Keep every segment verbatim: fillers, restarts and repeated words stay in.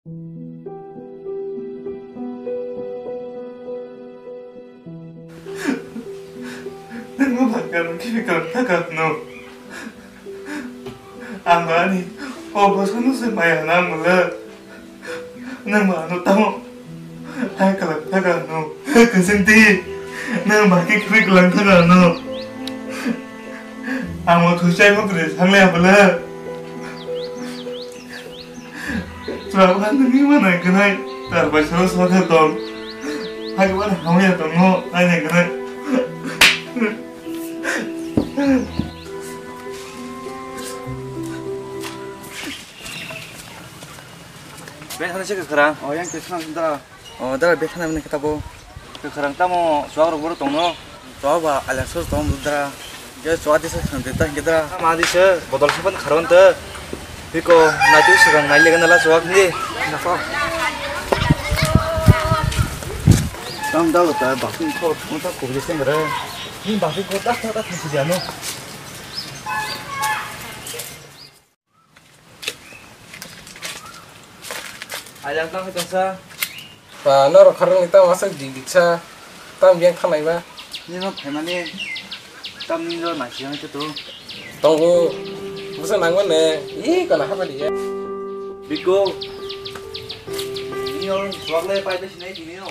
Nangma bhakar khe bikar thakar no. Ang ani o bosong no se maya na mula. Nang ma ano tamo. Hai kalak thakar no. Kasing ti. Nang baki kri kalang thakar no. Ang o thusai mo kre sangle abala. Chwla bwkha nungwi ma nai kwnai, tar bai salo salo khe tong. Haikwmani hamya tongno nai nai kwnai. Bethani se kwkhwrang. O, yang kwkhwrang da. O, dara bethani mani khe tabo. Kwkhwrang tamo chuwak rok boro tongno. Chuwak ba alak sur tong dara. Ge chuwak disa thang de ta ge dara. Ma disa bodol sapan kharon ta. Biko naitu swkang nai lega nala chuwak ni. Napa. Tam dalo ta ba kin ko ta ko je seng re. Ni ba ko ta ta ta thang si ano. Ajang tang hai tongsa. Ba, norok kharang ni tamo aswk dik dik sa. Tam yang khanai ba. Nino phaimani tam ni lo nasi yang itu. Tongo. Busa nangmane. Ih, kana haba dia. Biko. Nino suak le pai pe sinai tini no.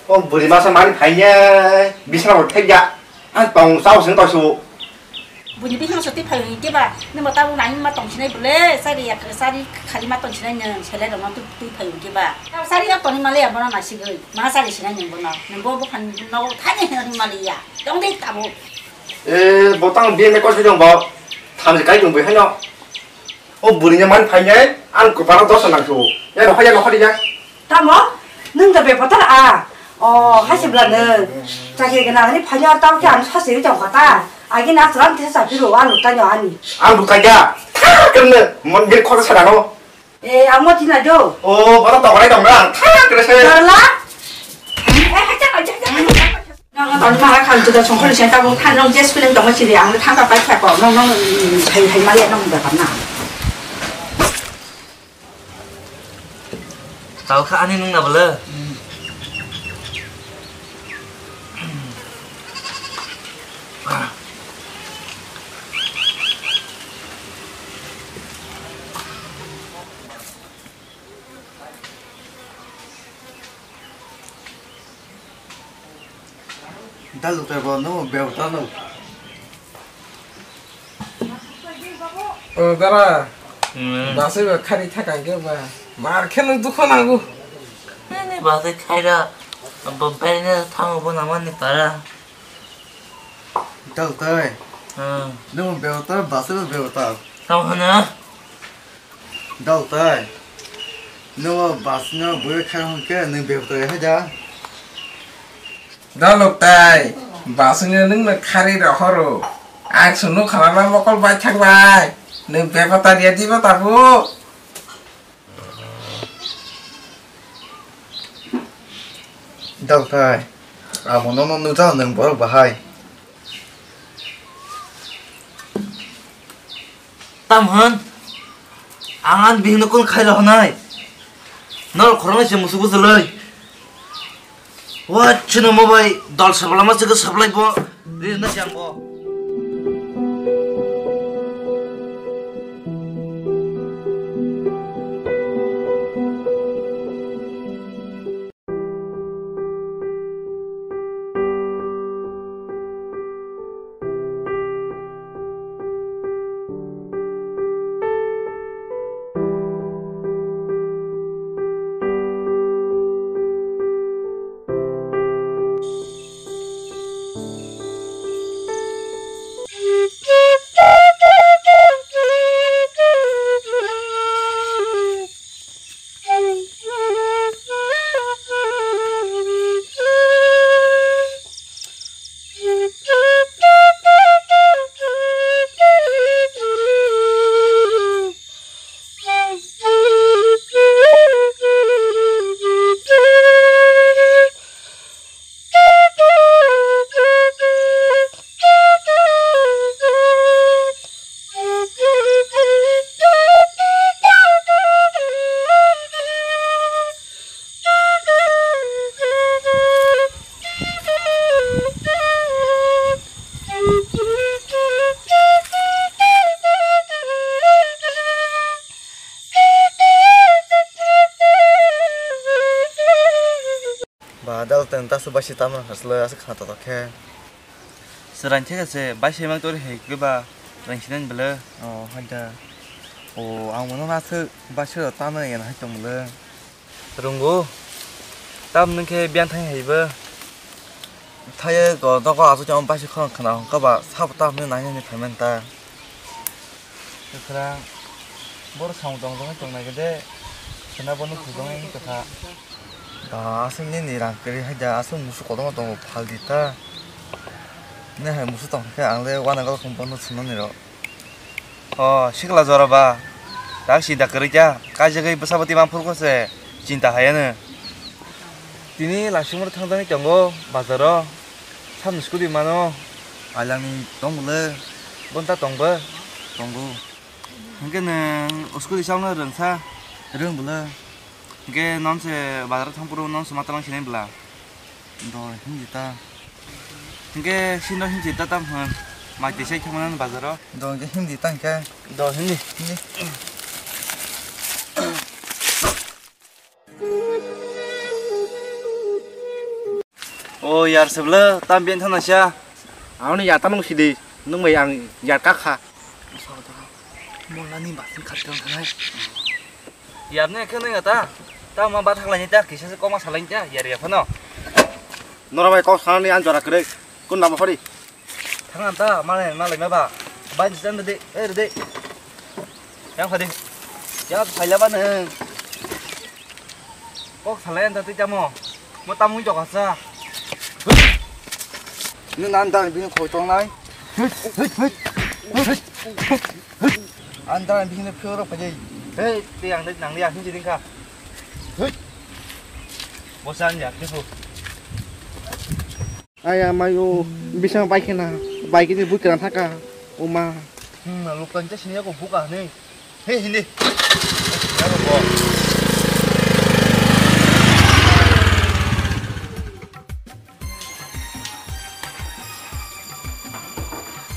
O bwrwi masa mani phainai bisna bo thekya. Ang tong sao sing tong su. Buni bisna soti phayo hingke ba, nima tabo nai ma tong sinai bole, sari ya, sari khali ma tong sinai nang, sele rong tu tu phayo hingke ba. Tabo sari ya toni male ya bona nasi goi, ma sari sinai nang bona, nang bo bo khan no thani hingke male ya. Tong de tabo. E, botang B M A course dong bo. Tham je kai dong bo hano. O bwrwini man phainai, ang kwparo dosa nangkho. Ya nokha, ya nokha diya. Tamo? Nwng da bepotar a? O, hai se bwla nwng. Chakri gwnang ni phainai tamo khe ang sase ri tong kha ta. Agi na chwla kisa chaphi ro, ang lukta nyo ani. Ang lukta ya. Thar kemne, mon bir khota sa dano. E, ang mo thina do. O, bata tokorai tong na. Thar kemne se. Darla? E, hai cha, hai cha, hai cha. Nang tong ma kha juda songkhor se tabuk than nong jes kuning tong siri ang thang ka pai kha ko nong nong hai hai mali nong da na. Tau kha ani nung na bala. Dal lukai bo no bebta no. O dara. Hmm. Basai ba khari thakang ke ba. Mar khe no dukho nango. Nini basai khaira. Bo berine thango bo namani para. Dal tai. Hmm. No bebta basai ba bebta. Tamo hana. Daltai, nw bus no bui khai hwn khe nw bebtwi hai da. Daltai, bus no nung no khari rohoro. Ang sunu khala na mokol bai thang bai. Nw bebtwi ya di ba tabu. Daltai, amo no no nw ja nung borok bahai. Tam hwn, ang ani bihikno kun khai rohornai. Norok khoroknwi se musugo swlwi. Wa chwngno mo bai dol sablama chwngno sablai bo rirwna se ang bo. Adal teng tasu baisi tamna hasle aswk khna totok khe. Swrang khe se baisi mang tori hai khe ba rang sinai bele. O haida. O ang mono na se baisi tamna yana hai tong bele. Rwngo. Tam nwng khe biyang thang hai bo. Thaye go dogo aswk chama baisi khorang khna hwnkha ba sabo tam nai nai phaimani ta. Kwkhwrang, boro samung tong tongwi tong nai khe de, khwna bono khujong wng tongkha. Da, aswk nini rang kwrwi hai da, aswk musuk kotorma tongo, phaldi ta. Nini hai musuk tong khe ang le uanang galo khum bono swnamni rw. O, sikla jora ba, tak sinta kwrwi kha, kaijagwi bwsa bwtwi man phuru khe se chinta hai ano. Tini laisingmoro thang thangwi tongo bazaro, samni scooty mano. Ailangni tong bwle? Bonta tong bo? Tongo. Hwnkhe nwng scooty chawno rwngsa? Rwng bwle. Hwnkhe non se bazaro thang phuru non se ma talang sinai bwla? Do hindi ta. Hwnkhe sino hindi ta tam hwn. Mai twi sai thangmani bazaro. Do hwnkhe hindi ta hwnkhe. Do hindi. Hindi. O yar sebla tam bien thana sha. Ang ni yata nung sidi nung bai ang yar kha kha. Mona ni basin khat kang thanai. Yar ne khe nung ta. Ta ma ba thak lai ta kisa se koma salai ta yar ya phano. Nora bai kok sanani ang jora kwrwi. Kun lama phari. Thang ta male male ma ba. Bai jang de e de. Yang phadi. Ya phaila ba nung. Kok salai anta twi tamo. Mo tamo wng jokasa. Nung nan dan bini khoi tongnai. An dan bini phiyok rok phajai. Hei, tei ang nang ya hinji dingkha. Bosan ya kipu. Aya mayo bisang bai khena bai kini bui kana thaka oma. Hmm, lukang cha sini ko buka ne. He hindi.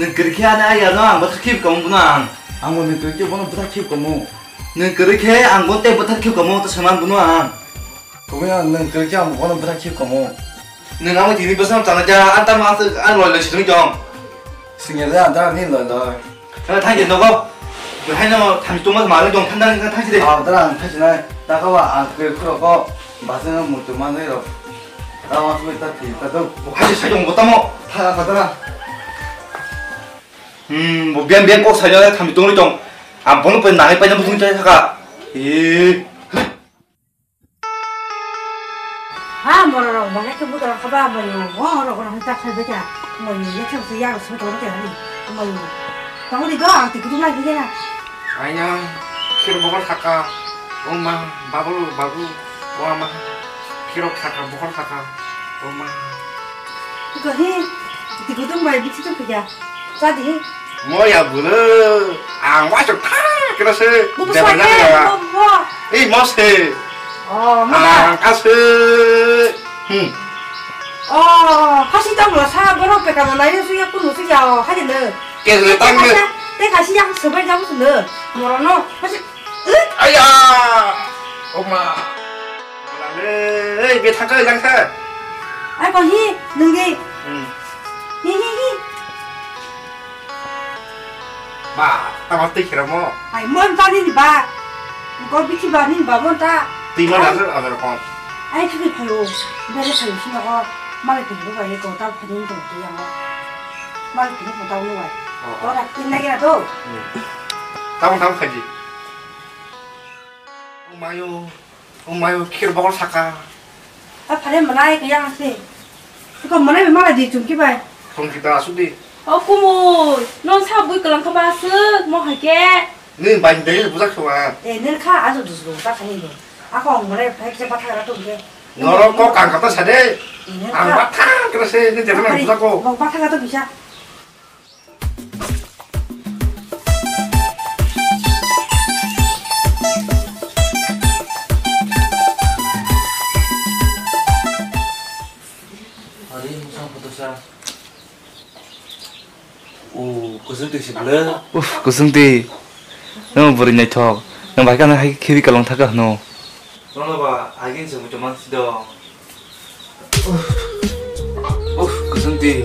Nung kwrwi khe ani ayano ang bwthar khib komo buno ang. Ang bo nung kwrwi khe bono bwthar khib komo. Nung kwrwi khe ang bo tei bwthar khib komo to saman buno ang. Kumi ang nung kwrwi khe ang bono bwthar khib komo. Nung amo tini bwsano chana ja, ang tamo aswk ang loi loi sitwng tong. Singya le ang tamo ni loi loi. Thang thang je nogo. Hai no tham tuma ma le dong thang thang thang thang je. Ang tara ang thang sinai. Ta ka wa ang kre khro ko. Basa no mutu ma le ro. Ta wa su ta thi ta to. Hai sai dong botamo. Tha ka tara. Hmm, bo bian bian kok sai no tham tong tong. Ang bono pe nai pa na mutu thaka. Eh. Ha, borok rok bahai khe buda rok kha ba, mayu, o rok rok ta khai beta, mayu, ya thang ya rok soi tong khe ani, mayu. Tong di do, ang ti kudu lai bigena. Aya, khir bokol thaka, o ma, babu, babu, o ma, khirok thaka, bokol thaka, o ma. Ko hi, ti kudu mai bichi tu kya. Jadi. Moya bulu. Ang wacho kha kira se. Bubu sake, bubu. Eh, mos he. Oh, mama. Ang kase. Hmm. Oh, kasi tang lo sa, borok pekana nayo suya kunu suya, oh, hadi le. Ke le tang le. Te kasi yang sebai jam sunu. Morono, kasi. Aya. Oma. Ei, be thangka lang kha. Ai ko hi, nungge. Hmm. Hi, hi, hi. Ba, tama tei khiramo. Ai, mon ta ni ba. Ko bichi ba ni ba mon ta. Tei ma na sir adar kon. Ai, thik phayo. Bere phayo sino ko. Male phayo ba ye ko ta phayo to to yang. Male phayo ko ta lo ai. Oh, oh. Ko ra tin na ya to. Hmm. Tama tama khaji. Mayo. O mayo, khir bokol saka. A phare manai kaya ase. Ko manai be malai di chumki bai. Chumki ta asu di. O kumui, non sa bui kalang kha ba aswk mo hai khe. Ni bai dei bujak kha ba. E, ner kha asu dus do ta khani do. Ako ang manai phai khe patha ra to khe. Noro ko kang kata sade. E, ner kha. Ang patha kra se ni jana bujak ko. Mo patha ra to bisa. Ari musang putusa. O, kusung twi si bwle. Uf, kusung twi. Nang bwrwi naithok. Nang bai kha nang hai khibi kalong thaka hwno. Chwla ba, agin se muchung man si do. Uff, kwchwng twi.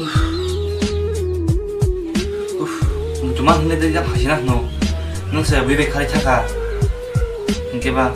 Uff. Uff, muchungma hwnwi tei jak phaisina hwno. Nwng se bui bai kharwi thaka. Hinkhe ba